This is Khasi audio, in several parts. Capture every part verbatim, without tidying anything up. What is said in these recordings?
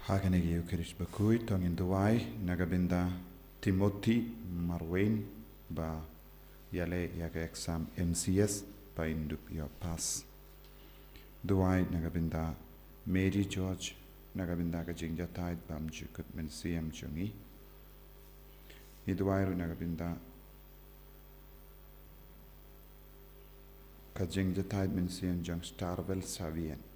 Ha kane ka Eucharist bakhuid to ngin duwai na ka bynta Timothy Marwein ba ïaleh ïa ka exam M C S ba in dup ïoh pass. Duwai na ka bynta Mary George na ka bynta ka jingjahthait bymjukut mynsiem jong i. Ngi duwai ruh na ka bynta ka jingjahthait mynsiem jong Starwell Savien.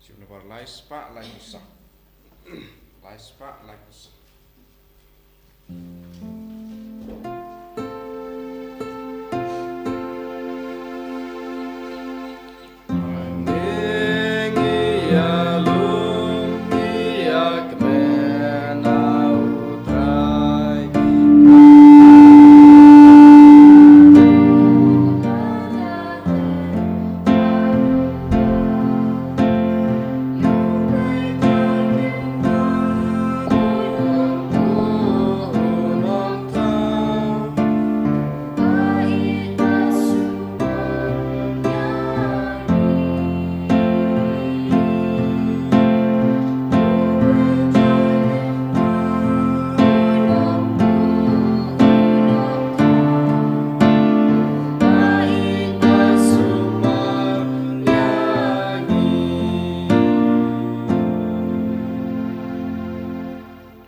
Shu nabar lai spah lai phew saw. Lai spah lai phew saw.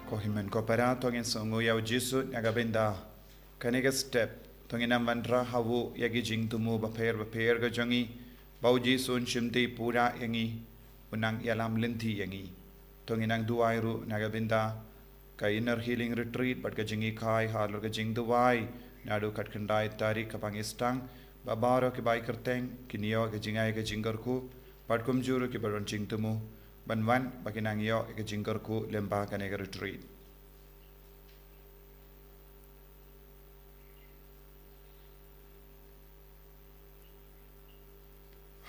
Ko hynmen ko para, to ngin sngewnguh ïa u Jisu na ka bynta kane ka step. To ngin ym wanrah ha u ïa ki jingthmu bapher bapher ka jong ngi, ba u Jisu un shim dei pura ïa ngi, un nang ïalam lynti ïa ngi. To ngin nang duwai ruh na ka bynta ka Inner Healing Retreat bad ka jingïakhun halor ka jingduwai naduh khatkhyndai tarik kaba ngi sdang, ba baroh kiba ïai kyrteng kin ïoh ka jingai ka jingkyrkhu, bad kumjuh ruh kiba don jingthmu ban wan ba kin nang ïoh ka jingkyrkhu lyngba kane ka retreat.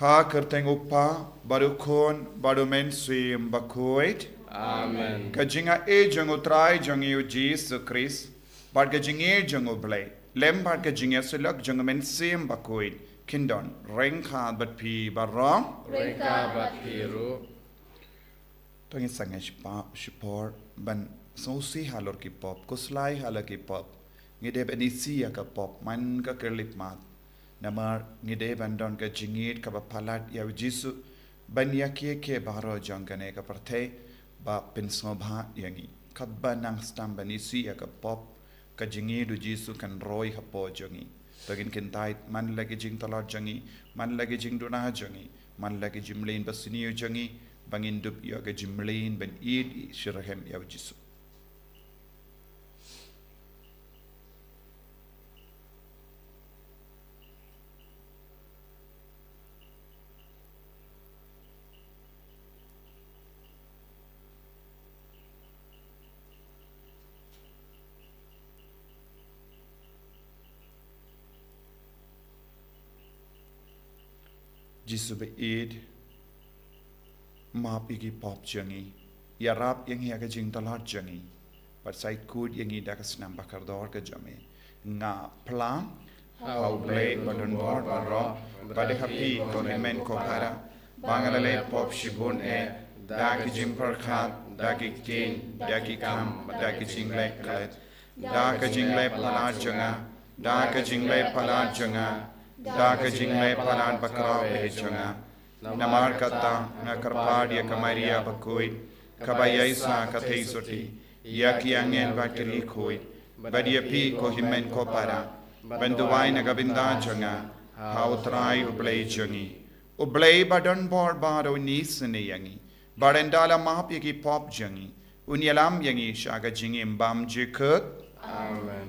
Ha ka kyrteng u Kpa bad u Khun bad u Mynsiem Bakhuid. Amen. Ka jingaiei jong u Trai jong ngi u Jisu Khrist bad ka jingïeit jong u Blei lem bad ka jingïasyllok jong u Mynsiem Bakhuid kin don ryngkat bad phi baroh. Ryngkat bad phi ruh. To ngin sangeh shipor ban sngewsih halor ki pop, khuslai halor ki pop. Ngi dei ban isih ïa ka pop man ka khyllipmat. Namar ngi dei ban don ka jingïeit kaba palat ïa u Jisu ban ïa kiei kiei baroh jong kane ka pyrthei ba pynsngewbha ïa ngi. Katba nang sdang ban isih ïa ka pop, ka jingïeit u Jisu kan roi hapoh jong ngi. To ngin kyntait man la ki jingtlot jong ngi, man la ki jingduna jong ngi, man la ki jingmlien basniew jong ngi, ba ngin dup ïoh ka jingmlien ban ïeit shitrhem ïa u Jisu. Jisu ba ïeit, map ïa ki pop jong ngi, ïarap ïa ngi ha ka jingtlot jong ngi, bad sa ïeit khuid ïa ngi da ka snam ba kordor ka jong me. Nga phla ha u Blei ba don bor baroh, bad ha phi ko hynmen ko para, ba nga la leh pop shibun eh, da ki jingpyrkhat, da ki ktien, da ki kam, da ki jingleh klet, da ka jingleh palat jong nga, da ka jingleh palat jong nga, da ka jingleh palat bakhraw eh jong nga. Namar kata nga kyrpad ïa ka Maria bakhuid, kaba ïaisah ka theisotti ïa ki angel bad ki riewkhuid, bad ïa phi ko hynmen ko para, ban duwai na ka bynta jong nga ha u Trai u Blei jong ngi. U Blei ba don bor baroh un isynei ïa ngi, bad un da la map ïa ki pop jong ngi, un ïalam ïa ngi sha ka jingim bymjukut. Amen.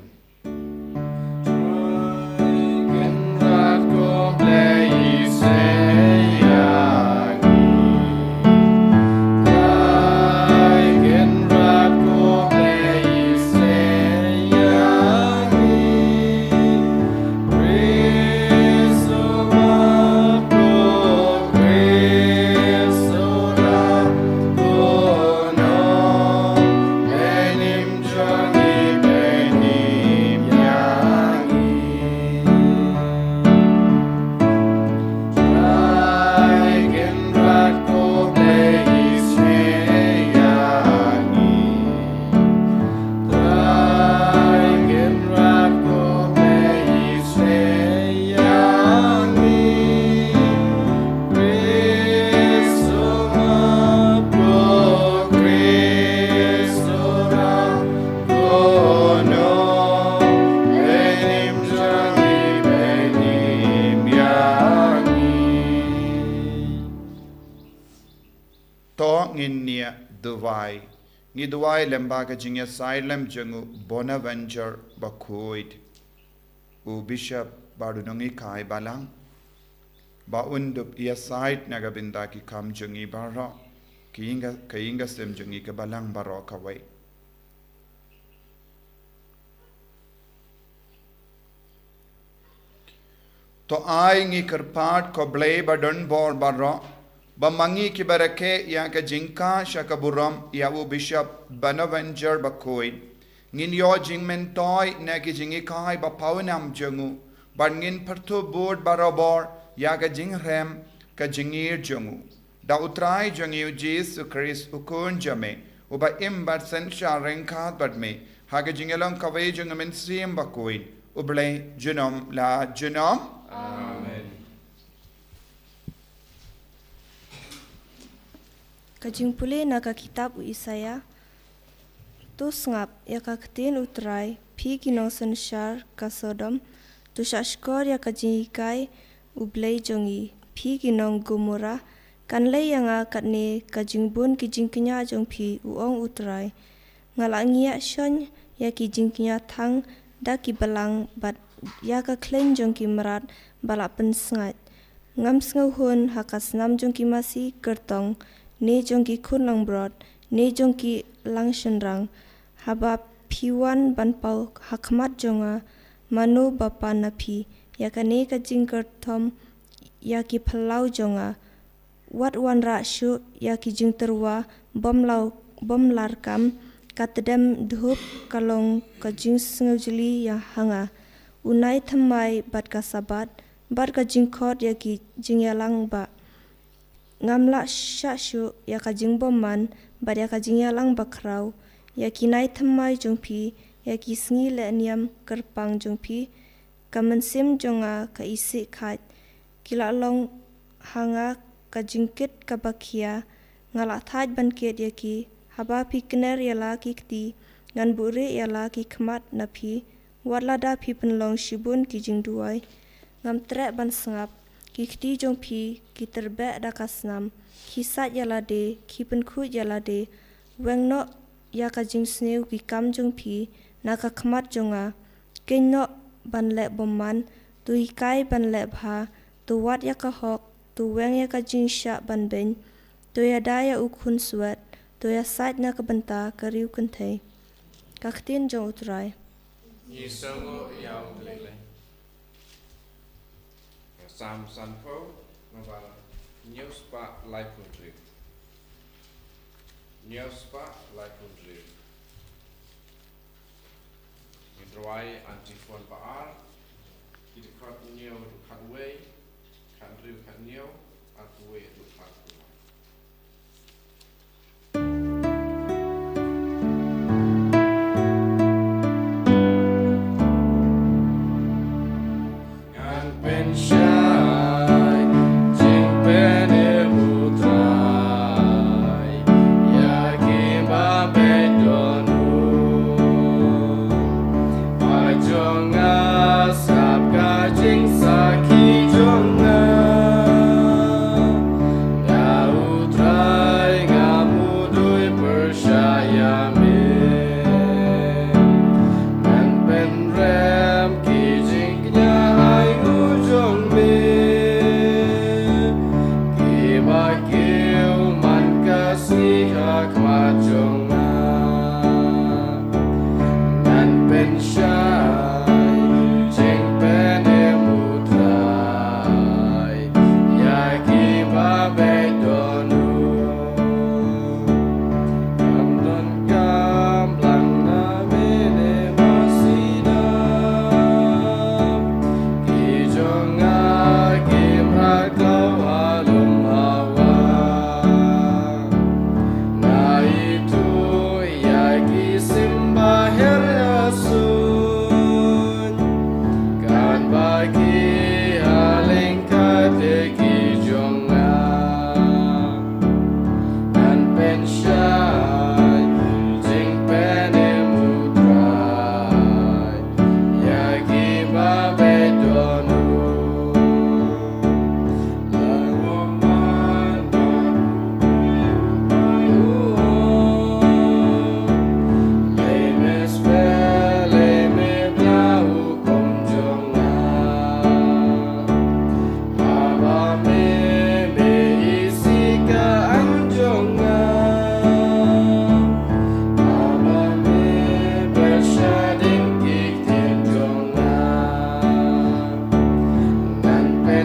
ngin ïa duwai. Ngi duwai lem ba ka jingïasaid lem jong u Bonaventure Bakhuid, u Bishop bad u nonghikai balang, ba un dup ïasaid na ka bynta ki kam jong ngi baroh, ka ïing ka, ka ïing ka sem jong ngi, ka balang baroh kawei. To ai ngi kyrpad, ko Blei badonbor baroh, ba ma ngi kiba rakhe ïa ka jingkha sha ka burom ïa u Bishop Bonaventure Bakhuid, ngin ïoh jingmyntoi na ki jinghikai ba pawnam jong u, bad ngin pyrthuh bud barabor ïa ka jingrhem ka jingïeit jong u. Da U Trai jong ngi U Jisu Khrist, U Khun jong me, uba im bad synshar ryngkat bad me, ha ka jingïalong kawei jong U Mynsiem Bakhuid, U Blei junom la junom. Amen. Ka jingpule na ka kitab u Isaïah. To sngap ïa ka ktien U Trai, phi ki nongsynshar ka Sodom, to shahshkor ïa ka jinghikai U Blei jong ngi, phi ki nong Gomorrah. Kan leh ïa nga katne ka jingbun ki jingkñia jong phi, u ong U Trai. Nga la ngiah shon ïa ki jingkñia thang da ki balang, bad ïa ka khleiñ jong ki mrad ba la pynsngaid. Ngam sngewhun ha ka snam jong ki masi kyrtong, ne jong ki khun langbrot, ne jong ki lang shynrang. Haba phi wan ban paw ha khmat jong nga, mano ba pan na phi? Ïa kane ka jingkyrthom ïa ki phyllaw jong nga. Wat wanrah shuh ïa ki jingtyrwa bym law, bym larkam. Ka tdem dhup ka long ka jingsngewjli ïa ha nga. U nai thymmai bad ka Sabbath, bad ka jingkhot ïa ki jingïalang ba. Ngam lah shah shuh ïa ka jingbymman bad ïa ka jingïalang bakhraw, ïa ki nai thymmai jong phi, ïa ki sngi leh niam kyrpang jong phi. Ka mynsiem jong nga ka isih khait. Ki la long ha nga ka jingkit kaba khia. Nga la thait ban kit ïa ki. Haba phi kner ïa la ki kti, ngan buhrieh ïa la ki khmat na phi. Wat lada phi pynlong shibun ki jingduwai, ngam treh ban sngap. Ki kti jong phi ki tyrbeh da ka snam. Ki sait ïa lade, ki pynkhuid ïa lade. Weng noh ïa ka jingsniew ki kam jong phi na ka khmat jong nga. Kynnoh ban leh bymman, to hikai ban leh bha, to wad ïa ka hok, to weng ïa ka jingshah ban beiñ, to ïada ïa u khunswet, to ïasait na ka bynta ka riewkynthei. Ka ktien jong U Trai. Ngi sngewnguh ïa U Blei. Salm sanphew, naba hynñiew spah laiphew hynriew. Hynñiew spah laiphew hynriew. Ngi rwai Antiphon ba ar, ki dkhot hynñiew haduh khatwei, khathynriew khathynñiew, arphew wei haduh arphew lai. Ngan pynshai jingpynim U Trai ïa kiba beit don u. Ba jong nga sngap ka jingsakhi jong nga. Ïa U Trai ngam mudui pyrshah ïa me. Ngan pynrem ki jingkñia ainguh jong me.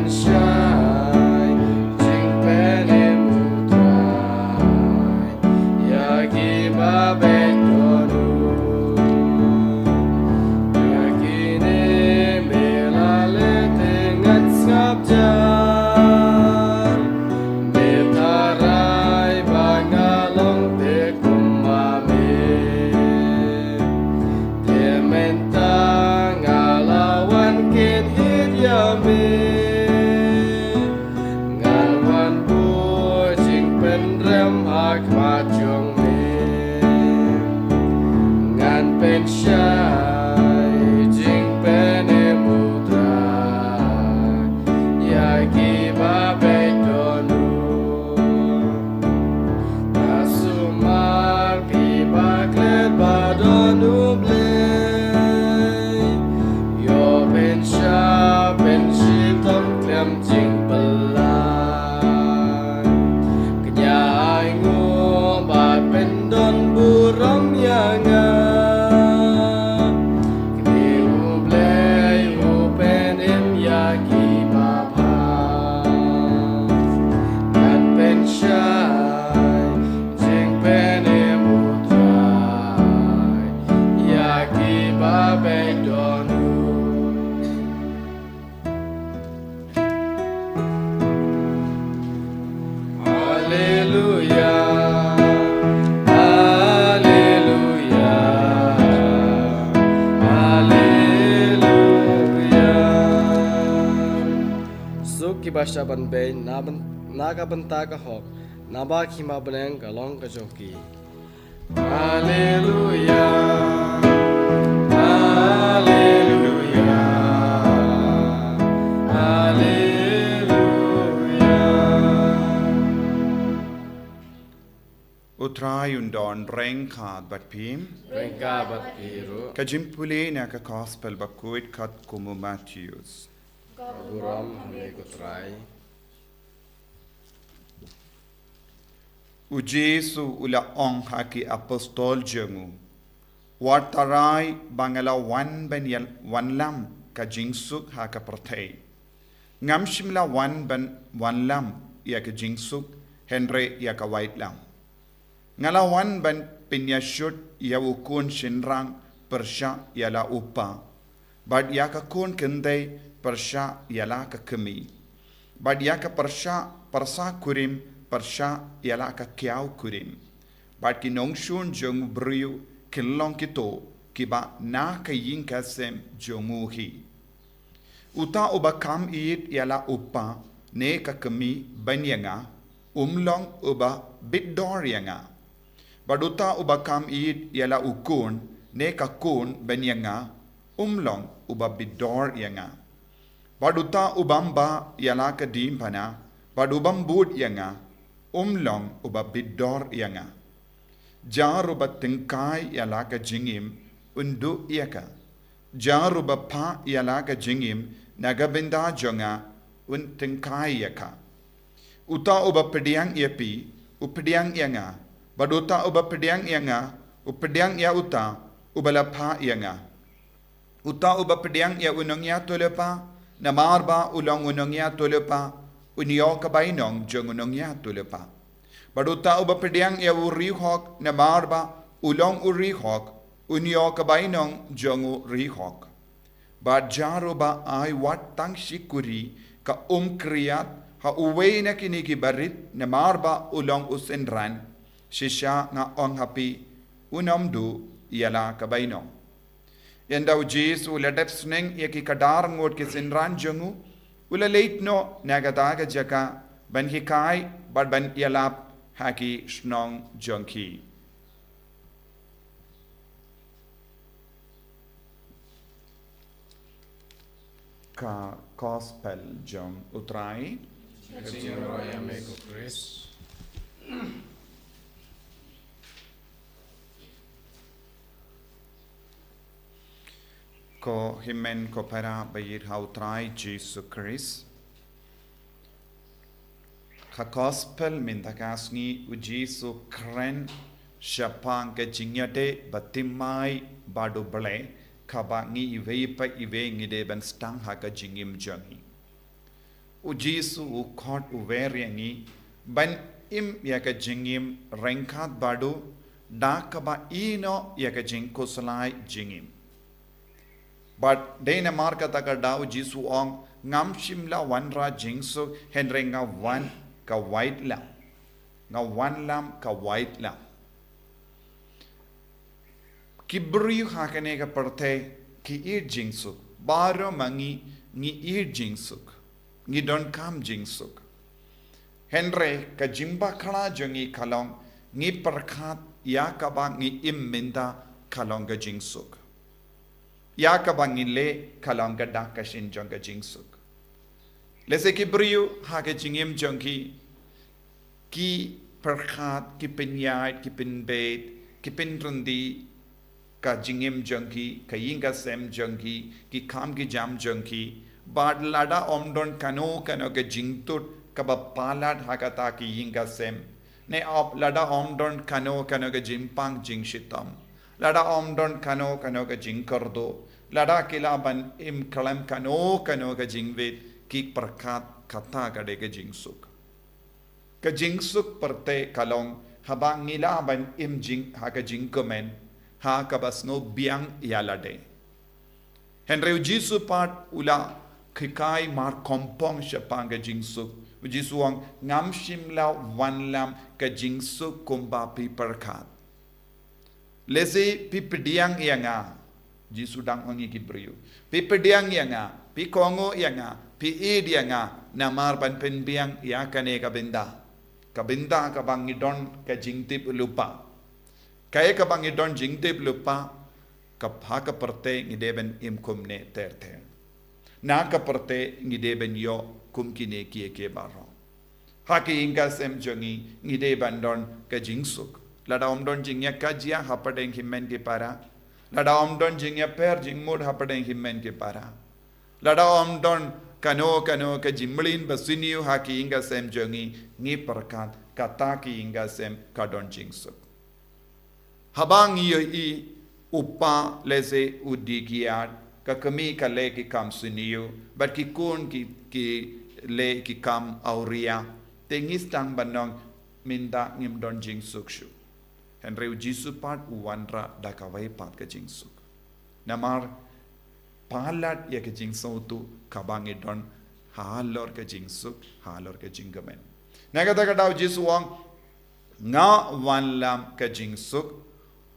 Shai jingpynim U Trai ïa kiba beit don U. Ïa kine me la leh te ngan sngap jan. Me tharai ba nga long te kum ma me. Te mynta nga la wan kynhit ïa me. Ngan wan buh jingpynrem ha khmat jong me. Ngan pynshai jingpynim U Trai ïa kiba beit don U. Ka sumar phi ba klet ba don U Blei. Ïoh pynshai pynshitom khlem jingpyllait. Kñia ainguh bad pyndon burom ïa nga. Kane U Blei u pynim ïa kiba bha. Ngan pynshai jingpynim U Trai ïa kiba beit don U. Haleluya, haleluya, haleluya. Suk kiba shah ban beiñ na ban, na ka bynta ka hok, naba ki hima bneng ka long ka jong ki. Haleluya, haleluya, haleluya. U Trai un don ryngkat bad phi. Ryngkat bad phi ruh. Ka jingpule na ka Gospel bakhuid katkum u Mathaios. Ka burom ha me ko Trai. U Jisu u la ong ha ki apostol jong u, wat tharai ba nga la wan ban ïa wanlam ka jingsuk ha ka pyrthei. Ngam shym la wan ban wanlam ïa ka jingsuk, hynrei ïa ka waitlam. Nga la wan ban pynïashut ïa u khun shynrang pyrshah ïa la u kpa, bad ïa ka khun kynthei pyrshah ïa la ka kmie, bad ïa ka pyrshah pyrsa kurim pyrshah ïa la ka kiaw kurim. Bad ki nongshun jong u briew kin long kito kiba na ka ïing ka sem jong u hi. Uta uba kham ïeit ïa la u kpa ne ka kmie ban ïa nga, um long uba bit dor ïa nga. Bad uta uba kham ïeit ïa la u khun ne ka khun ban ïa nga, um long uba bit dor ïa nga. Bad uta ubym bah ïa la ka diengphna bad ubym bud ïa nga, um long uba bit dor ïa nga. Jar uba tyngkai ïa la ka jingim un duh ïa ka. Jar uba phah ïa la ka jingim na ka bynta jong nga un tyngkai ïa ka. Uta uba pdiang ïa phi u pdiang ïa nga, bad uta uba pdiang ïa nga u pdiang ïa uta uba la phah ïa nga. Uta uba pdiang ïa u nongïathuhlypa namar ba u long u nongïathuhlypa, un ïoh ka bainong jong u nongïathuhlypa. Bad uta uba pdiang ïa u riewhok namar ba u long u riewhok, un ïoh ka bainong jong u riewhok. Bad jar uba ai wat tang shi kuri ka um khriat ha uwei na kine ki barit namar ba u long u synran, shisha nga ong ha phi, un ym duh ïa la ka bainong. Ynda u Jisu u la dep sneng ïa ki khadar ngut ki synran jong u, u la leit noh na kata ka jaka ban hikai bad ban ïalap ha ki shnong jong ki. Ka Gospel jong u Trai. Ka jingïaroh ïa me ko Khrist. Ko hynmen ko para ba ïeit ha u Trai Jisu Khrist. Ka Gospel mynta ka sngi u Jisu kren shaphang ka jingïadei ba thymmai bad u Blei kaba ngi iwei pa iwei ngi dei ban sdang ha ka jingim jong ngi. U Jisu u khot u wer ïa ngi ban im ïa ka jingim ryngkat bad u da kaba ïehnoh ïa ka jingkhuslai jingim. Bad dei namar kata ka daw u Jisu u ong, ngam shym la wanrah jingsuk, hynrei nga wan ka waitlam. Nga wanlam ka waitlam. Ki briew ha kane ka pyrthei ki ïeit jingsuk. Baroh ma ngi ngi ïeit jingsuk. Ngi donkam jingsuk. Hynrei ka jingbakla jong ngi ka long, ngi pyrkhat ïa kaba ngi im mynta ka long ka jingsuk. Ïa kaba ngi leh ka long ka dak ka shin jong ka jingsuk. Lehse ki briew ha ka jingim jong ki, ki pyrkhat, ki pynïaid, ki pynbeit, ki pynryndih ka jingim jong ki, ka ïing ka sem jong ki, ki kam ki jam jong ki. Bad lada ym don kano kano ka jingtut kaba palat ha kata ki ïing ka sem, ne ap lada ym don kano kano ka jingpang jingshitom, lada ym don kano kano ka jingkyrduh, lada ki lah ban im khlem kano kano ka jingwit, ki pyrkhat kata ka dei ka jingsuk. Ka jingsuk pyrthei ka long haba ngi lah ban im jing ha ka jingkmen, ha kaba sngewbiang ïa lade. Hynrei u Jisu pat u la hikai markongpong shaphang ka jingsuk. U Jisu u ong, ngam shym la wanlam ka jingsuk kumba phi pyrkhat. Lehse phi pdiang ïa nga. Jisu dang ong ïa ki briew, phi pdiang ïa nga, phi kohnguh ïa nga, phi ïeit ïa nga, namar ban pynbiang ïa kane ka bynta. Ka bynta kaba ngi don ka jingtip lypa. Kaei kaba ngi don jingtip lypa, ka ha ka pyrthei ngi dei ban im kumne ter ter. Na ka pyrthei ngi dei ban ïoh kum kine kiei kiei baroh. Ha ki ïing ka sem jong ngi ngi dei ban don ka jingsuk. Lada ym don jingïakajia hapdeng hynmen ki para, lada ym don jingïapher jingmut hapdeng hynmen ki para, lada ym don kano kano ka jingmlien basniew ha ki ïing ka sem jong ngi, ngi pyrkhat kata ki ïing ka sem ka don jingsuk. Haba ngi ïohi u kpa lehse u dih kiad, ka kmie ka leh ki kam sniew, bad ki khun ki, ki leh ki kam awria, te ngi sdang ban ong mynta ngim don jingsuk shuh. Hynrei u Jisu pat u wanrah da kawei pat ka jingsuk. Namar palat ïa ka jingsngewthuh kaba ngi don halor ka jingsuk, halor ka jingkmen. Na kata ka daw u Jisu u ong, nga wanlam ka jingsuk,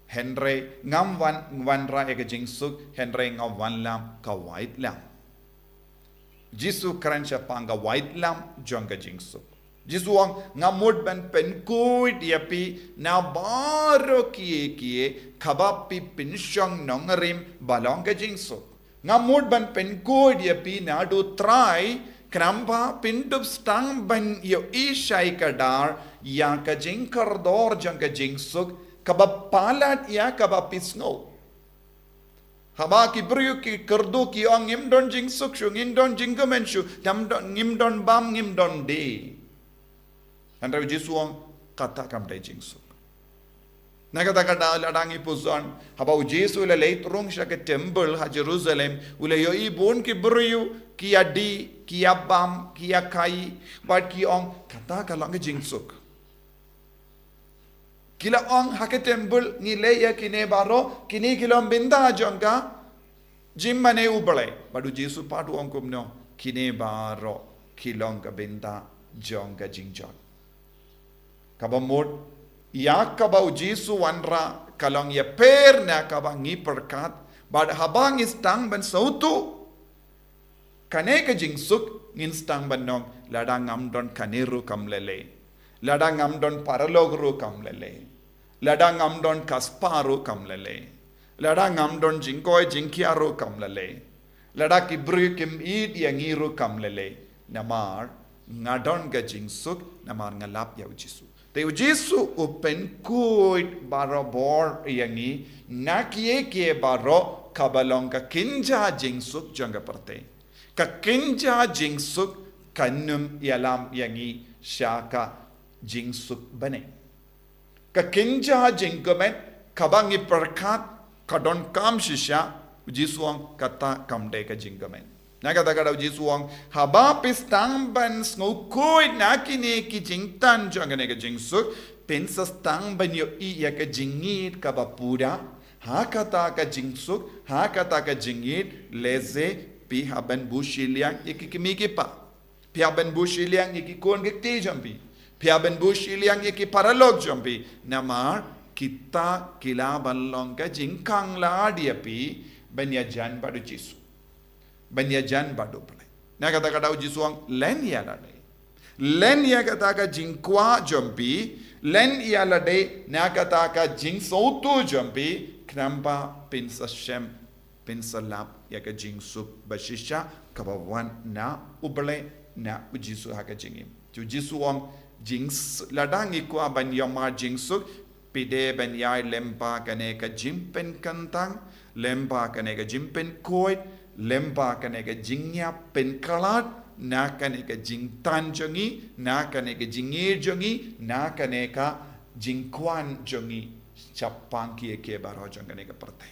hynrei ngam wan, wanrah ïa ka jingsuk, hynrei nga wanlam ka waitlam. Jisu kren shaphang ka waitlam jong ka jingsuk. Jisu u ong, nga mut ban pynkhuid ïa phi na baroh kiei kiei kaba phi pynshong nongrim ba long ka jingsuk. Nga mut ban pynkhuid ïa phi naduh trai, khnang ba phin dup sdang ban ïohi shai kdar ïa ka jingkordor jong ka jingsuk kaba palat ïa kaba phi sngew. Haba ki briew ki kyrduh ki ong ngim don jingsuk shuh, ngim don jingkmen shuh, tam don, ngim don bam, ngim don dih. Hynrei u Jisu u ong kata kam dei jingsuk. Na kata ka daw lada ngi pyrshang, haba u Jisu u la leit rung sha ka temple ha Jerusalem, u la ïohi bun ki briew ki ïa dih, ki ïa bam, ki ïa khaii, bad ki ong kata ka long ka jingsuk. Ki la ong ha ka temple, ngi leh ïa kine baroh, kine ki long bynta jong ka jingmane U Blei. Bad u Jisu pat u ong kumno, kine baroh ki long ka bynta jong ka jingjot. Kaba mut, ïa kaba u Jisu u wanrah ka long ïapher na kaba ngi pyrkhat, bad haba ngi sdang ban sngewthuh kane ka jingsuk, ngin sdang ban ong, lada ngam don kane ruh kam lei lei. Lada ngam don paralok ruh kam lei lei. Lada ngam don ka spah ruh kam lei lei. Lada ngam don jingkoit jingkhiah ruh kam lei lei. Lada ki briew kim ïeit ïa ngi ruh kam lei lei. Namar nga don ka jingsuk, namar nga lap ïa u Jisu. Te u Jisu u pynkhuid barabor ïa ngi na kiei kiei baroh kaba long ka kynja jingsuk jong ka pyrthei. Ka kynja jingsuk kan ym ïalam ïa ngi sha ka jingsuk bneng. Ka kynja jingkmen kaba ngi pyrkhat ka donkam shisha, u Jisu u ong kata kam dei ka jingkmen. Na kata ka daw Jisu u ong, haba phi sdang ban sngewkhuid na kine ki jingtan jong kane ka jingsuk, phin sa sdang ban ïohi ïa ka jingïeit kaba pura ha kata ka jingsuk, ha kata ka jingïeit, lehse phi hap ban buh shiliang ïa ki kmie ki kpa. Phi hap ban buh shiliang ïa ki khun ki kti jong phi. Phi hap ban buh shiliang ïa ki paralok jong phi. Namar kita ki lah ban long ka jingkhang lad ïa phi ban ïajan bad u Jisu. Ban ïajan bad u Blei. Na kata ka daw Jisu u ong, len ïa lade. Len ïa kata ka jingkwah jong phi, len ïa lade na kata ka jingsngewthuh jong phi, khnang ba phin sa shem, phin sa lap ïa ka jingsuk ba shisha kaba wan na u Blei, na u Jisu ha ka jingim. Te u Jisu u ong, jings-, lada ngi kwah ban ïoh mar jingsuk, phi dei ban ïai lyngba kane ka jingpynkyntang, lyngba kane ka jingpynkhuid, lyngba kane ka jingïapynkhlad na kane ka jingtan jong ngi, na kane ka jingïeit jong ngi, na kane ka jingkwah jong ngi shaphang kiei kiei baroh jong kane ka pyrthei.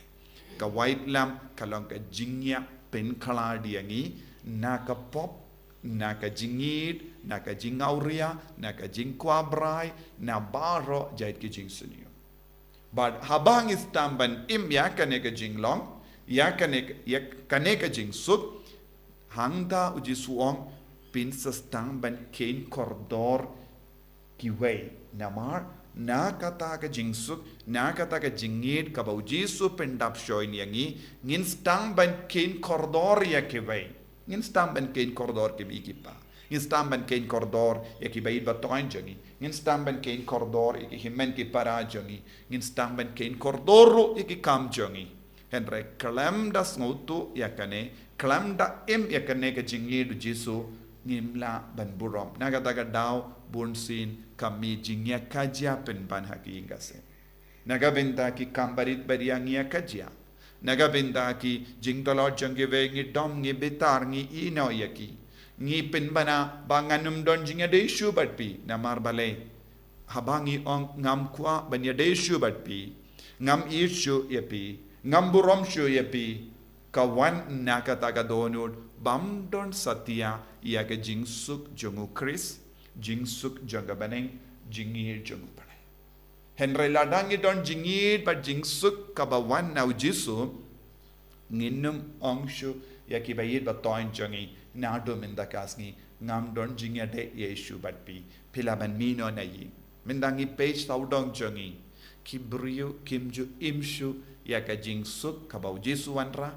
Ka waitlam ka long ka jingïapynkhlad ïa ngi na ka pop, na ka jingïeit, na ka jingawria, na ka jingkwah brai, na baroh jait ki jingsniew. Bad haba ngi sdang ban im ïa kane ka jinglong, ïa kane, ïa kane ka jingsuk, hangta u Jisu u ong, phin sa sdang ban kheiñ kordor kiwei. Namar na kata ka jingsuk, na kata ka jingïeit kaba u Jisu u pyndap shoi ïa ngi, ngin sdang ban kheiñ kordor ïa kiwei. Ngin sdang ban kheiñ kordor ki kmie ki kpa. Ngin sdang ban kheiñ kordor ïa ki ba ïeit ba toiñ jong ngi. Ngin sdang ban kheiñ kordor ïa ki hynmen ki para jong ngi. Ngin sdang ban kheiñ kordor ruh ïa ki kam jong ngi. Hynrei khlem da sngewthuh ïa kane, khlem da im ïa kane ka jingïeit u Jisu, ngim lah ban burom. Na kata ka daw bunsien ka mih jingïakajia pynban ha ki ïing ka sem. Na ka bynta ki kam barit badia ngi ïakajia. Na ka bynta ki jingtlot jong kiwei ngi dom, ngi bitar, ngi ïehnoh ïa ki. Ngi pynbna ba ngan ym don jingïadei shuh bad phi, namar balei? Haba ngi ong ngam kwah ban ïadei shuh bad phi, ngam ïeit shuh ïa phi, ngam burom shuh ïa phi, ka wan na kata ka dohnud bym don satia ïa ka jingsuk jong u Khrist, jingsuk jong ka bneng, jingïeit jong u Blei. Hynrei lada ngi don jingïeit bad jingsuk kaba wan na u Jisu, ngin ym ong shuh ïa ki ba ïeit ba toiñ jong ngi, naduh mynta ka sngi ngam don jingïadei ïa shuh bad phi, phi lah ban mih noh na ïing. Mynta ngi peit sawdong jong ngi, ki briew kim ju im shuh ïa ka jingsuk kaba u Jisu u wanrah.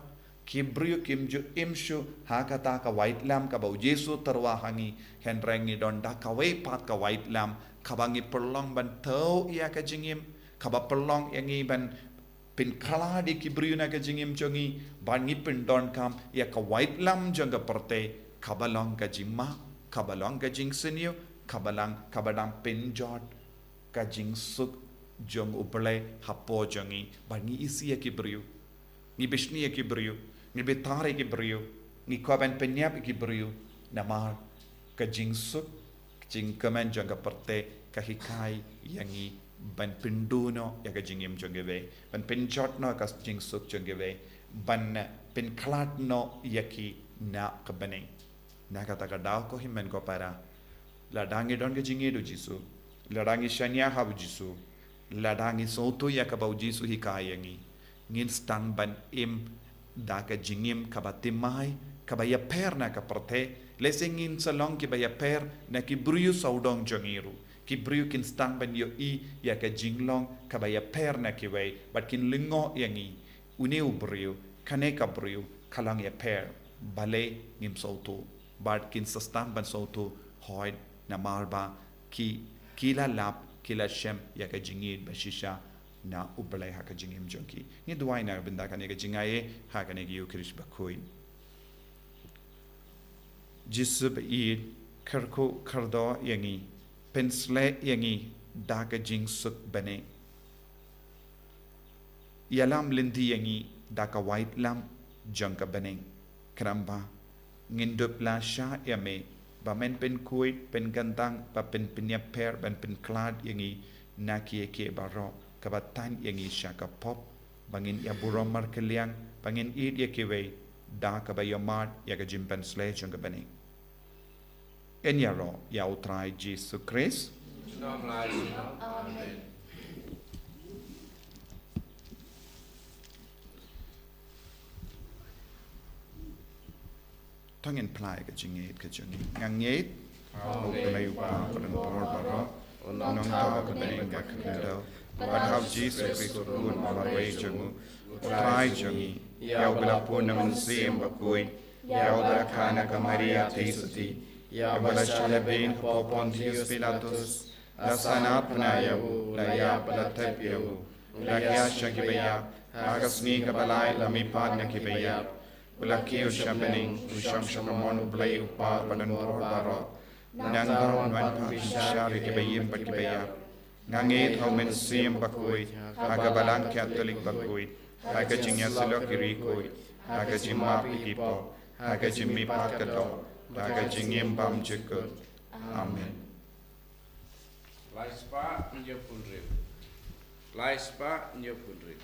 Ki briew kim ju im shuh ha kata ka waitlam kaba u Jisu u tyrwa ha ngi, hynrei ngi don da kawei pat ka waitlam kaba ngi pynlong ban thew ïa ka jingim, kaba pynlong ïa ngi ban pynkhlad ïa ki briew na ka jingim jong ngi, bad ngi pyndonkam ïa ka waitlam jong ka pyrthei, kaba long ka jingma, kaba long ka jingsniew, kaba long, kaba dang pynjot ka jingsuk jong u Blei hapoh jong ngi, bad ngi isih ïa ki briew. Ngi bishni ïa ki briew, ngi bitar ïa ki briew, ngi kwah ban pynïap ïa ki briew, namar ka jingsuk, jingkmen jong ka pyrthei ka hikai ïa ngi ban pynduh noh ïa ka jingim jong kiwei, ban pynjot noh ka jingsuk jong kiwei, ban pynkhlad noh ïa ki na ka bneng. Na kata ka daw ko hynmen ko para, lada ngi don ka jingïeit u Jisu, lada ngi shaniah ha u Jisu, lada ngi sngewthuh ïa kaba u Jisu u hikai ïa ngi, ngin sdang ban im da ka jingim kaba thymmai, kaba ïapher na ka pyrthei. Lehse ngin sa long kiba ïapher na ki briew sawdong jong ngi ruh. Ki briew kin sdang ban ïohi ïa ka jinglong kaba ïapher na kiwei, bad kin lyngngoh ïa ngi, une u briew, kane ka briew ka long ïapher, balei ngim sngewthuh? Bad kin sa sdang ban sngewthuh, hooid, namar ba ki, ki la lap, ki la shem ïa ka jingïeit ba shisha na u Blei ha ka jingim jong ki. Ngi duwai na ka bynta kane ka jingaiei ha kane ka Ïukharist bakhuid. Jisu ba ïeit, kyrkhu kyrdoh ïa ngi, pynsleh ïa ngi da ka jingsuk bneng. Ïalam lynti ïa ngi da ka waitlam jong ka bneng. Khnang ba ngin dup lashai ïa me, ba men pynkhuid, pynkyntang, ba pyn, pynïapher, ban pynkhlad ïa ngi na kiei kiei baroh kaba tan ïa ngi sha ka pop, ba ngin ïa burom markylliang, ba ngin ïeit ïa kiwei, da kaba ïohmad ïa ka jingpynsleh jong ka bneng. Ngin ïaroh ïa U Trai Jisu Khrist. Amen. To ngin plie ka jingngeit ka jong ngi. Nga ngeit ha U Blei U Kpa badonbor baroh, U Nongthoh ka bneng ba khyndew, bad ha U Jisu Khrist U Khun ba marwei jong U, U Trai jong ngi, ïa uba la bun da U Mynsiem Bakhuid, ïa uba la kha na ka Maria Theisotti, ïa uba la shah lehbeiñ hapoh Pontius Pilatus, la sngap bnai ïa U, la ïap bad la thep ïa U, la hiar sha kiba ïap, ha ka sngi kaba lai la mihpat na kiba ïap, U la kiew sha bneng, U shong sha kamon U Blei U Kpa badonbor baroh. Nangta Un wan pat ban bishar ïa kiba im bad kiba ïap. Nga ngeit ha U Mynsiem Bakhuid, ha ka Balang Katholik bakhuid, ha ka jingïasyllok ki riewkhuid, ha ka jingmap ïa ki pop, ha ka jingmihpat ka doh, ha ka jingim bymjukut. Amen. Lai spah hynñiew phew hynriew. Lai spah hynñiew phew hynriew.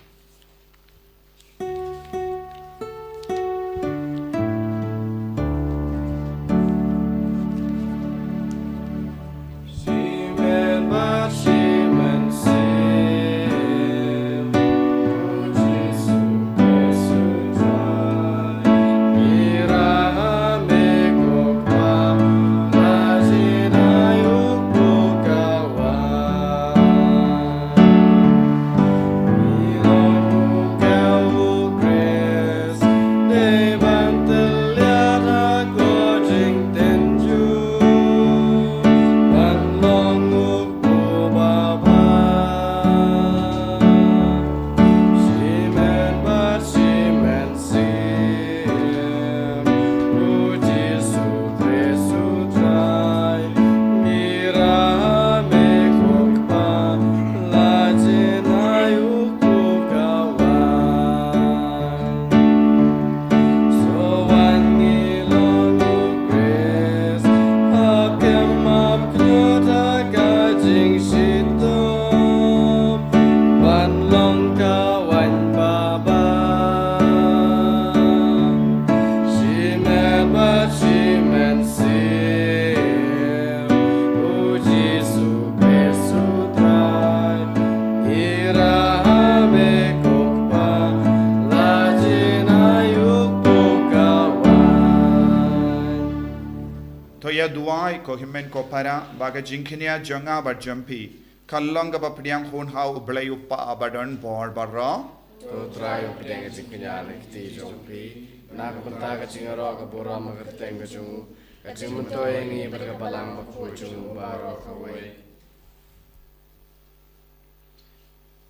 To ïa duwai, ko hynmen ko para, ba ka jingkñia jong nga bad jong phi kan long kaba pdiang hun ha U Blei U Kpa badonbor baroh. To Trai, pdiang ka jingkñia na ka kti jong phi, na ka bynta ka jingïaroh ka burom ha ka kyrteng ka jong U, ka jingmyntoi ïa ngi bad ka Balang Bakhuid jong U baroh kawei.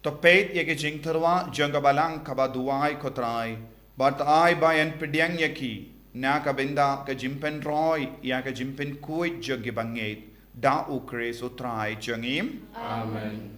To peit ïa ki jingtyrwa jong ka Balang kaba duwai, ko Trai, bad to ai ba yn pdiang ïa ki na ka bynta ka jingpynroi ïa ka jingpynkhuid jong ki bangeit, da U Khrist U Trai jong ngi. Amen.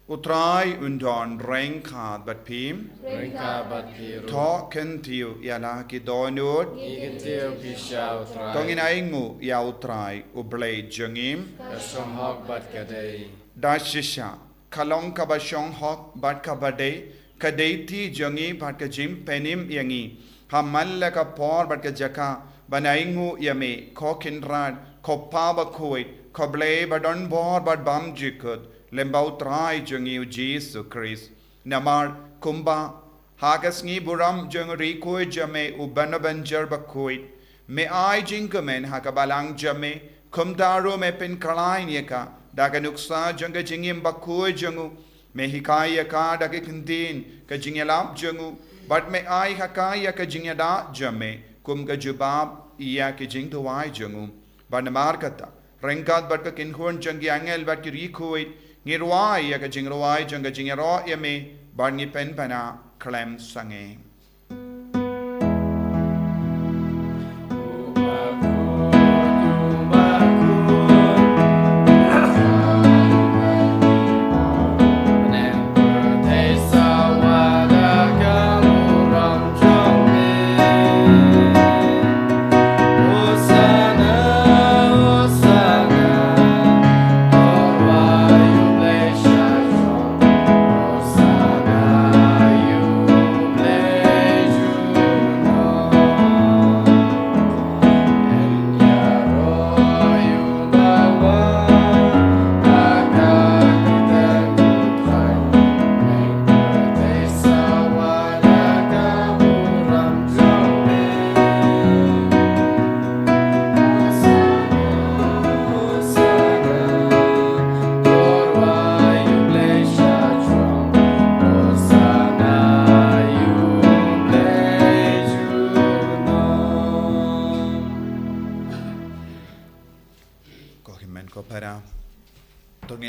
U Trai un don ryngkat bad phi. Ryngkat bad phi ruh. To kyntiew ïa la ki dohnud. Ngi kyntiew ïa phi sha U Trai. To ngin ainguh ïa U Trai U Blei jong ngi. Ka shong hok bad ka dei. Da shisha, ka long kaba shong hok bad kaba dei, ka dei kti jong ngi bad ka jingpynim ïa ngi ha man la ka por bad ka jaka ban ainguh ïa me, ko Kynrad, ko Kpa Bakhuid, ko Blei badonbor bad bymjukut, lyngba U Trai jong ngi U Jisu Khrist. Namar kumba ha ka sngi burom jong u riewkhuid jong me u Bonaventure Bakhuid, me ai jingkmen ha ka Balang jong me, kumta ruh me pynkhlaiñ ïa ka da ka nuksa jong ka jingim bakhuid jong u. Me hikai ïa ka da ka ktien ka jingïalap jong u, bad me ai ha ka ïa ka jingïada jong me kum ka jubab ïa ka jingduwai jong u. Bad namar kata, ryngkat bad ka kynhun jong ki angel bad ki riewkhuid, ngi rwai ïa ka jingrwai jong ka jingïaroh ïa me, bad ngi pynpaw khlem sangeh.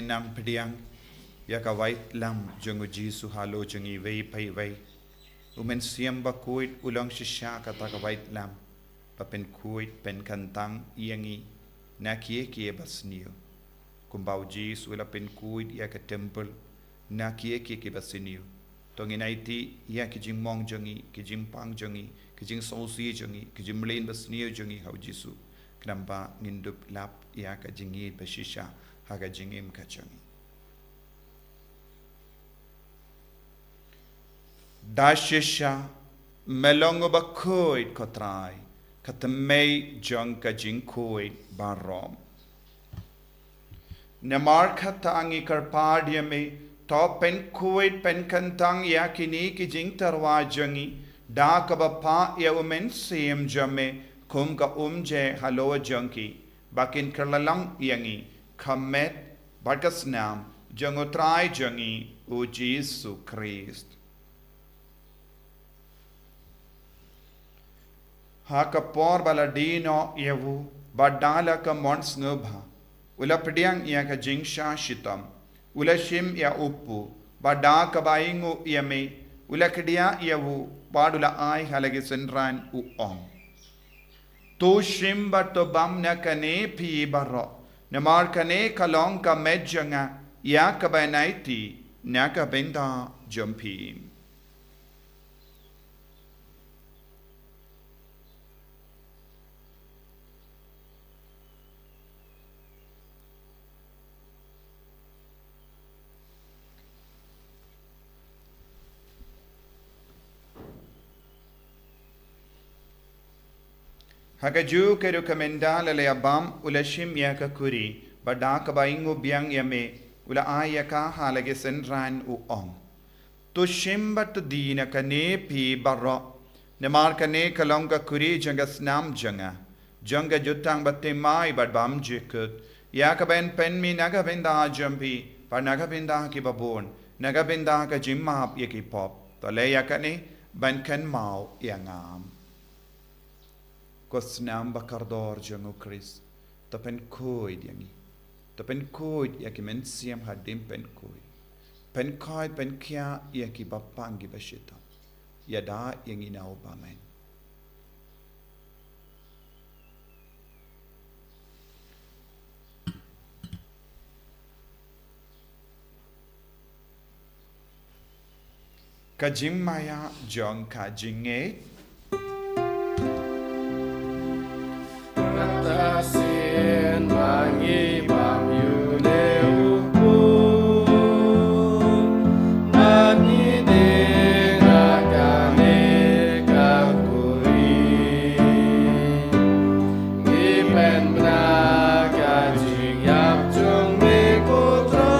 Nang pdiang ïa ka waitlam jong u Jisu halor jong ngi iwei pa iwei. U Mynsiem Bakhuid u long shisha kata ka waitlam ba pynkhuid pynkyntang ïa ngi na kiei kiei ba sniew. Kumba u Jisu u la pynkhuid ïa ka temple na kiei kiei ba sniew. To ngin aiti ïa ki jingmong jong ngi, ki jingpang jong ngi, ki jingsngewsih jong ngi, ki jingmlien ba sniew jong ngi ha u Jisu. Khnang ba ngin dup lap ïa ka jingïeit ba shisha ha ka jingim ka jong ngi. Da shisha me long uba khuid, ko Trai, ka tmei jong ka jingkhuid baroh. Namar kata ngi kyrpad ïa me, to pynkhuid pynkyntang ïa kine ki jingtyrwa jong ngi da kaba pah ïa u Mynsiem jong me kum ka umje halor jong ki, ba kin kylla lang ïa ngi ka met bad ka snam jong u Trai jong ngi u Jisu Khrist. Ha ka por ba la die noh ïa u, bad da la ka mon sngewbha, u la pdiang ïa ka jingshah shitom, u la shim ïa u kpu, bad da kaba ainguh ïa me, u la kdiah ïa u, bad u la ai ha la ki synran, u ong: To shim bad to bam na kane phi baroh, namar kane ka long ka met jong nga ïa kaban aiti na ka bynta jong phi. Ha kajuh ka ruh, ka mynta la la ïa bam, u la shim ïa ka khuri, bad da kaba ainguh biang ïa me, u la ai ïa ka ha la ki synran, u ong: To shim bad to die na kane phi baroh, namar kane ka long ka khuri jong ka snam jong nga, jong ka jutang bathymmai bad bymjukut, ïa kaban pynmih na ka bynta jong phi bad na ka bynta ki babun, na ka bynta ka jingmap ïa ki pop. To leh ïa kane ban kynmaw ïa nga. Ko snam ba kordor jong u Khrist, to pynkhuid ïa ngi. To pynkhuid ïa ki mynsiem hadien pynkhuid. Pynkhuid, pynkhiah ïa ki bapang ki bashitom. Ïada ïa ngi na u bymman. Ka jingmaïa jong ka jingngeit. Kata sien ba ngi bam ïa une u kpu, ba ngi die na kane ka khuri, ngi pynbna ka jingïap jong me, ko Trai.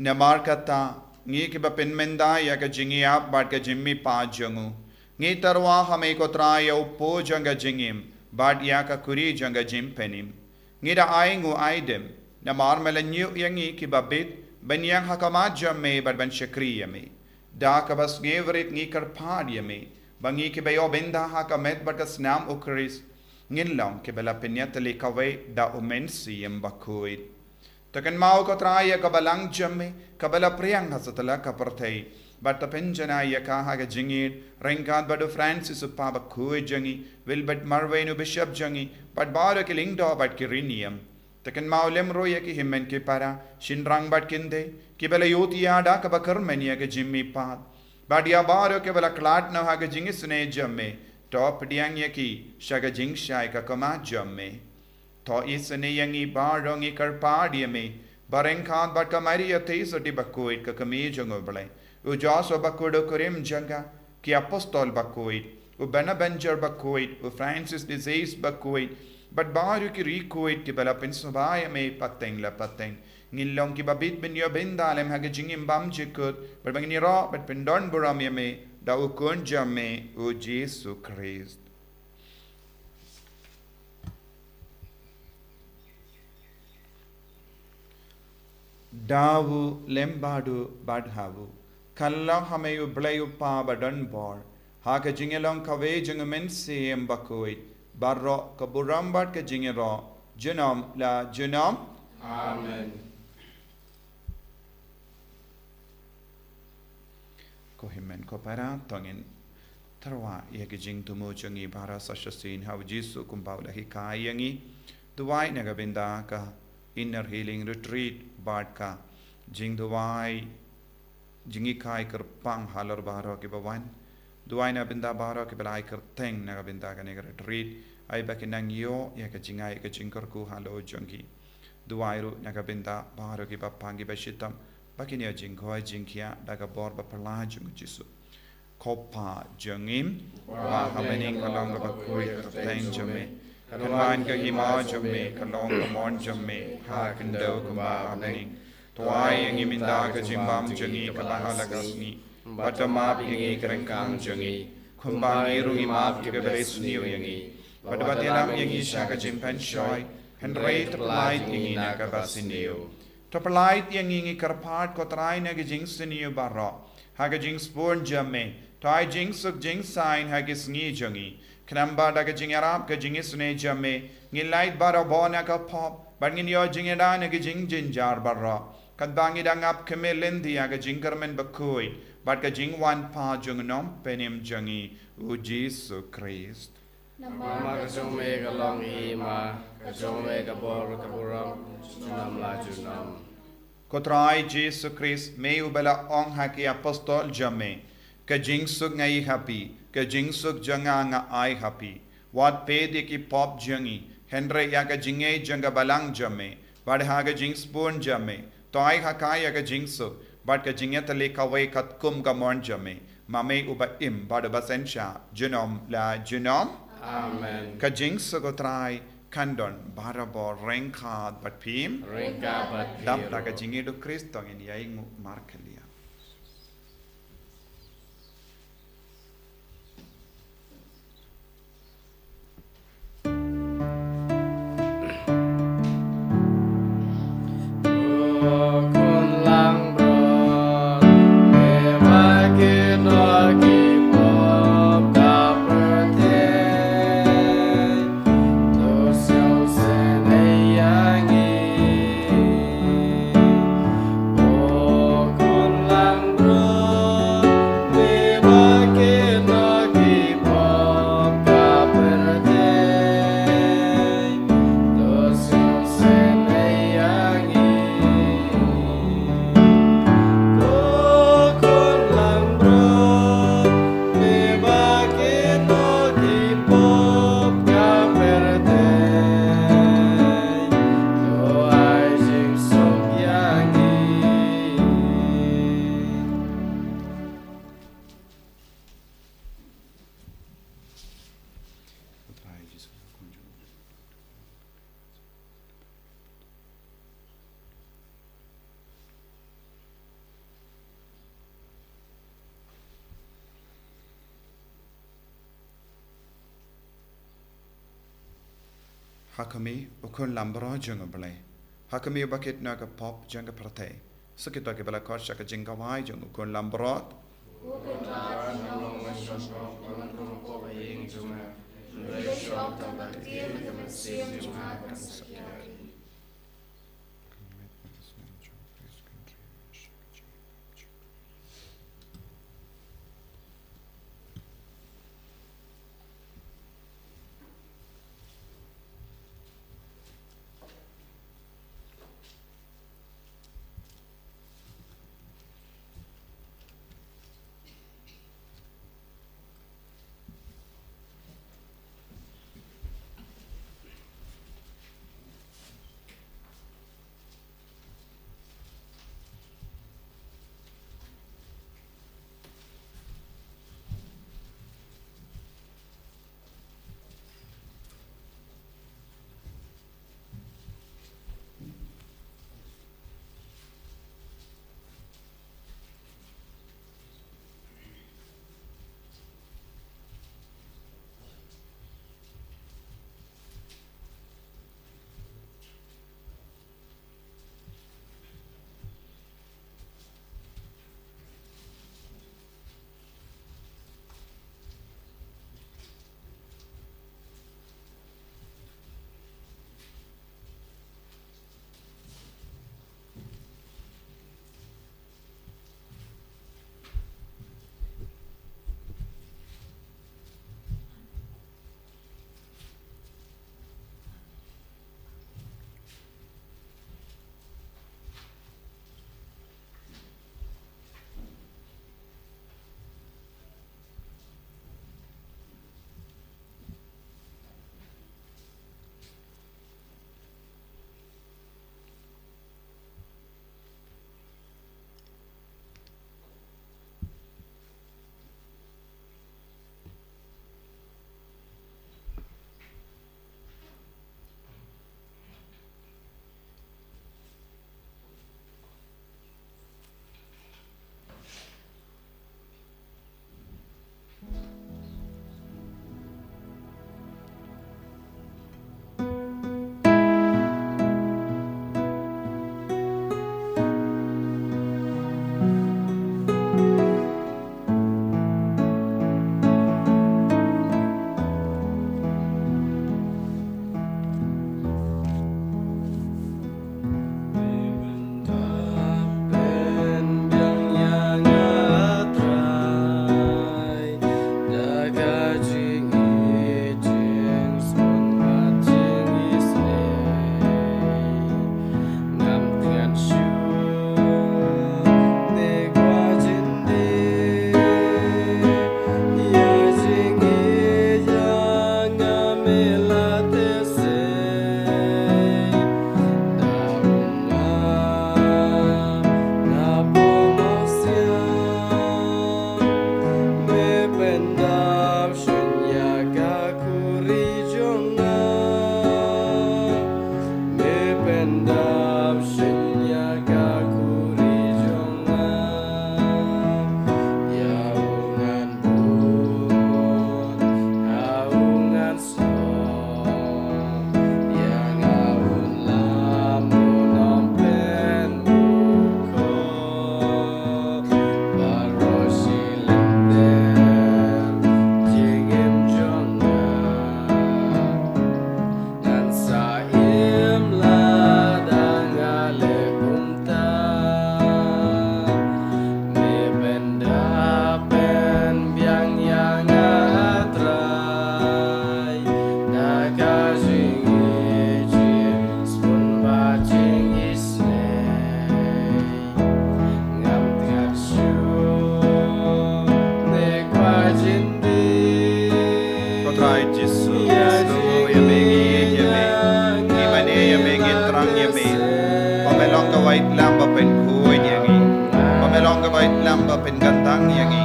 Namar kata, ngi kiba pynmynta ïa ka jingïap bad ka jingmihpat jong u, ngi tyrwa ha me, ko Trai, ïa u kpu jong ka jingim bad ïa ka khuri jong ka jingpynim. Ngi da ainguh aidem, namar me la ñiuh ïa ngi kiba bit ban ïeng ha khmat jong me bad ban shakri ïa me. Da kaba sngewrit ngi kyrpad ïa me, ba ngi kiba ïoh bynta ha ka met bad ka snam u Khrist, ngin long kiba la pynïatylli kawei da u Mynsiem Bakhuid. To kynmaw, ko Trai, ïa ka balang jong me kaba la phriang ha satlak ka pyrthei, bad to pynjanai ïa ka ha ka jingïeit, ryngkat bad u Francis u Kpa Bakhuid jong ngi, Wilbert Marwein u Bishop jong ngi, bad baroh ki lyngdoh bad ki riewniam. To kynmaw lem ruh ïa ki hynmen ki para, shynrang bad kynthei, kiba la ïohthiah da kaba kyrmen ïa ka jingmihpat. Bad ïa baroh kiba la khlad noh ha ka jingisynei jong me, to pdiang ïa ki sha ka jingshai ka khmat jong me. To isynei ïa ngi baroh, ngi kyrpad ïa me, ba ryngkat bad ka Maria Theisotti Bakhuid, ka Kmie jong u Blei, u Joseph Bakhuid u kurim jong ka, ki Apostol Bakhuid, u Bonaventure Bakhuid, u Francis de Sales Bakhuid, bad baroh ki riewkhuid kiba la pynsngewbha ïa me pateng la pateng, ngin long kiba bit ban ïoh bynta lem ha ka jingim bymjukut, bad ba ngin ïaroh bad pyndonburom ïa me da u Khun jong me, u Jisu Khrist. Da u lem bad u bad ha u, kylla ha me, u Blei u Kpa badonbor, Ha ka jingïalong kawei jong u Mynsiem Bakhuid, baroh ka burom bad ka jingïaroh, junom la junom. Amen. Ko hynmen ko para, to ngin tyrwa ïa ka jingthmu jong ngi baroh sa shisien ha u Jisu kumba u la hikai ïa ngi. Duwai na ka bynta ka Inner Healing Retreat bad ka jingduwai jinghikai kyrpang halor baroh kiba wan. Duwai na bynta baroh kiba la ai kyrteng na ka bynta kane ka retreat, ai ba kin nang ïoh ïa ka jingai ka jingkyrkhu halor jong ki. Duwai ruh na ka bynta baroh kiba pang kiba shitom, ba kin ïoh jingkhoi jingkhiah da ka bor ba phylla jong u Jisu. Ko Pa jong ngi, uba ha bneng, ka long kaba khuid ka kyrteng jong me. Kan wan ka hima jong me, kan long ka mon jong me ha khyndew kumba ha bneng. To ai ïa ngi mynta ka jingbam jong ngi kaba ha la ka sngi. Bad to map ïa ngi ki ryngkang jong ngi, kumba ngi ruh ngi map ïa kiba isniew ïa ngi. Bad wat ïalam ïa ngi sha ka jingpynshoi, hynrei to pyllait ïa ngi na kaba sniew. To pyllait ïa ngi, ngi kyrpad ko Trai, na ka jingsniew baroh, ha ka jingsbun jong me. To ai jingsuk jingsaiñ ha ki sngi jong ngi. Khnang ba da ka jingïarap ka jingisynei jong me, ngin lait barabor na ka pop, bad ngin ïoh jingïada na ki jingjynjar baroh. Katba ngi dang ap khmih lynti ïa ka jingkyrmen bakhuid bad ka jingwan pat jong u Nongpynim jong ngi, u Jisu Khrist. Namar ka jong me ka long ka hima, ka jong me ka bor, ka burom, junom la junom. Ko Trai Jisu Khrist, me uba la ong ha ki apostol jong me, ka jingsuk nga ai ha phi, ka jingsuk jong nga nga ai ha phi. Wat peit ïa ki pop jong ngi, hynrei ïa ka jingngeit jong ka balang jong me, bad ha ka jingsbun jong me, to ai ha ka ïa ka jingsuk bad ka jingïatylli kawei katkum ka mon jong me, ma me uba im bad uba synshar junom la junom. Amen. Ka jingsuk u Trai kan don barabor ryngkat bad phi. Ryngkat bad phi. Dap da ka jingïeit u Khrist to ngin ïai nguh markhlieh. Ha khmih, u khun langbrot jong U Blei. Ha khmih, uba kit noh ïa ka pop jong ka pyrthei. Sa kito kiba la khot sha ka jingkhawai jong u khun langbrot. Lam ba pynkhuid ïa ngi. Ba me long kaba ïalam ba pynkyntang ïa ngi.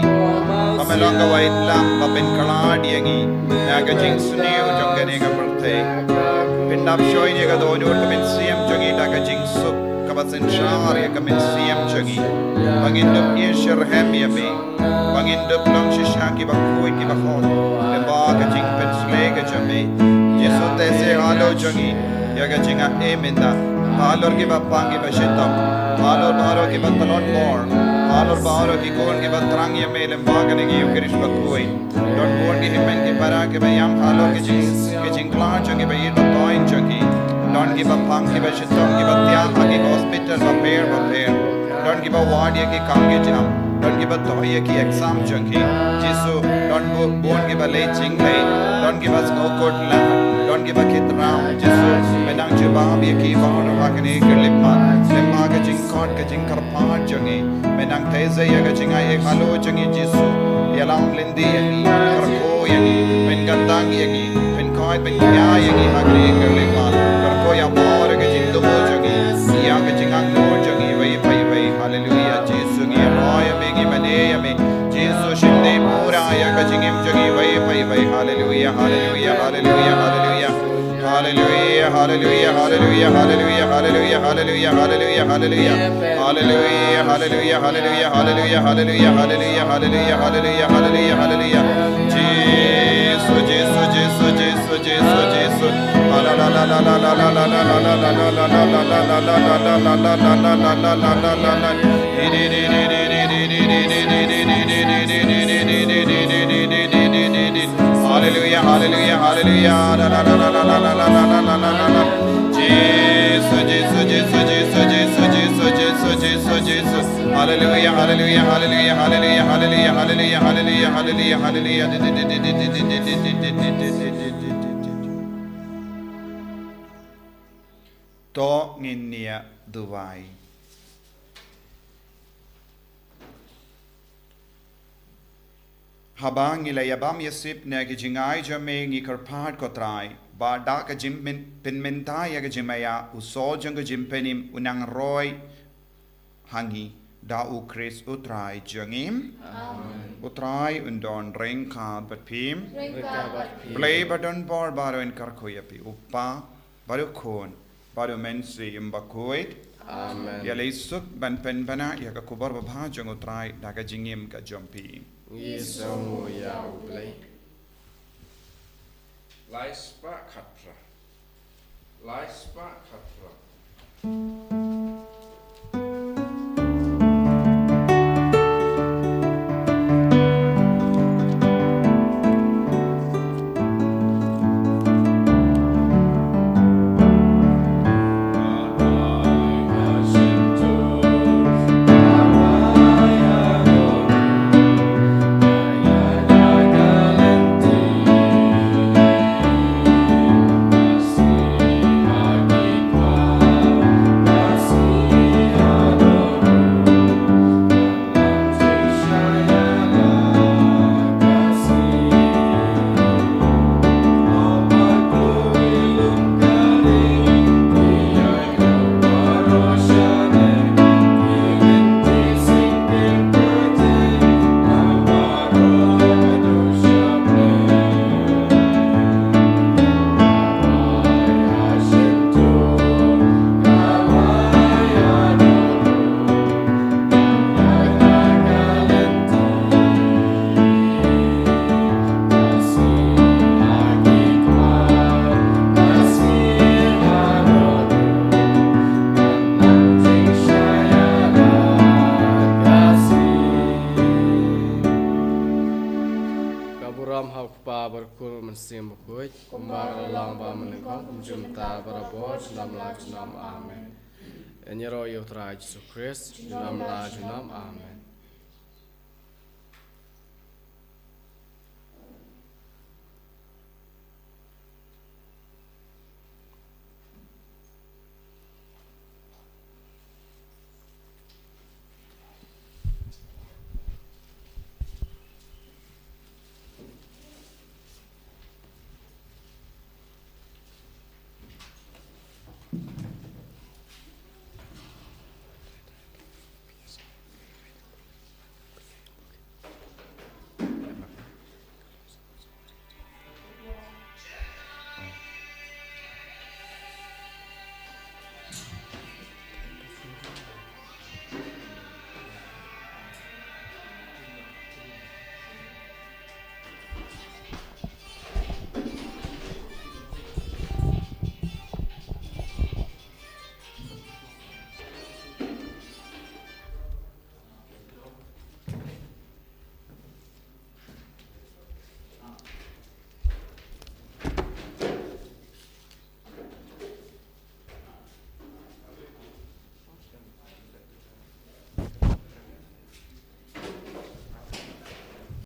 Ba me long kaba ïalam ba pynkylla ïa ngi na ka jingsniew jong kane ka pyrthei. Pyndap shoi ïa ka dohnud ka mynsiem jong ngi da ka jingsuk kaba synshar ïa ka mynsiem jong ngi. Ba ngin dup ïasyrhem ïa me. Ba ngin dup long shisha kiba khuid kiba hok lyngba ka jingpynsleh ka jong me. Jisu, te se halor jong ngi ïa ka jingaiei mynta. Halor kiba pang kiba shitom. Halor baroh kiba tlot bor. Halor baroh ki khun kiba thrang ïa me lyngba kane ka Eukharist bakhuid. Don bun ki hynmen ki para kiba ïam halor ki jing, ki jingkhlaiñ jong ki, ba ïeit ba toiñ jong ki. Don kiba pang kiba shitom kiba thiah ha ki hospital bapher bapher. Don kiba wad ïa ki kam ki jam. Don kiba toh ïa ki exam jong ki. Jisu, don bu-, bun kiba leit jingleit. Don kiba sngewkut lang. Don kiba kit ram. Jisu, me nang jubab ïa ki baroh ha kane ka lip mat. Lyngba ka jingkhot ka jingkyrpad jong ngi. Me nang theh ïa ka jingaiei halor jong ngi Jisu. Ïalam lynti ïa ngi. Kyrkhu ïa ngi. Pynkyntang ïa ngi. Pynkhuid pynkhia ïa ngi ha kane ka lip mat. Kyrkhu ïa baroh ka jingthmu jong ngi. Ïa ka jingangnud jong ngi iwei pa iwei. Haleluia. Jisu ngi ïaroh ïa me, ngi mane ïa me. Jisu shim dei pura ïa ka jingim jong ngi iwei pa iwei. Haleluia, haleluia, haleluia, haleluia. Haleluia, haleluia, haleluia, haleluia, haleluia, haleluia, haleluia. Haleluia, haleluia, haleluia, haleluia, haleluia, haleluia, haleluia, haleluia, haleluia, haleluia. Jisu, Jisu, Jisu, Jisu, Jisu, Jisu. Haleluia, haleluia, haleluia, haleluia. Jisu, Jisu, Jisu, Jisu. Haleluia, haleluia, haleluia, haleluia, haleluia, haleluia, haleluia, haleluia, haleluia. To ngin ïa duwai. Haba ngi la ïabam ïasip na ki jingai jong me, ngi kyrpad ko Trai ba da ka jingpynmynta ïa ka jingmaïa, u Sol jong ka jingpynim u nang roi ha ngi da U Khrist U Trai jong ngi. Amen. U Trai un don ryngkat bad phi. Ryngkat bad phi. Blei ba don bor baroh un kyrkhu ïa phi, U Kpa, bad U Khun, bad U Mynsiem Bakhuid. Amen. Ïa lei suk ban pynbna ïa ka khubor babha jong U Trai da ka jingim ka jong phi. Ngi sngewnguh ïa U Blei. Lai spah khatphra. Lai spah khatphra. Ka burom ha U Kpa bad U Khun bad U Mynsiem Bakhuid, kumba la long ba mynnyngkong, kumjuh mynta barabor, junom la junom. Amen. Ngin ïaroh ïa U Trai Jisu Khrist, junom la junom. Amen.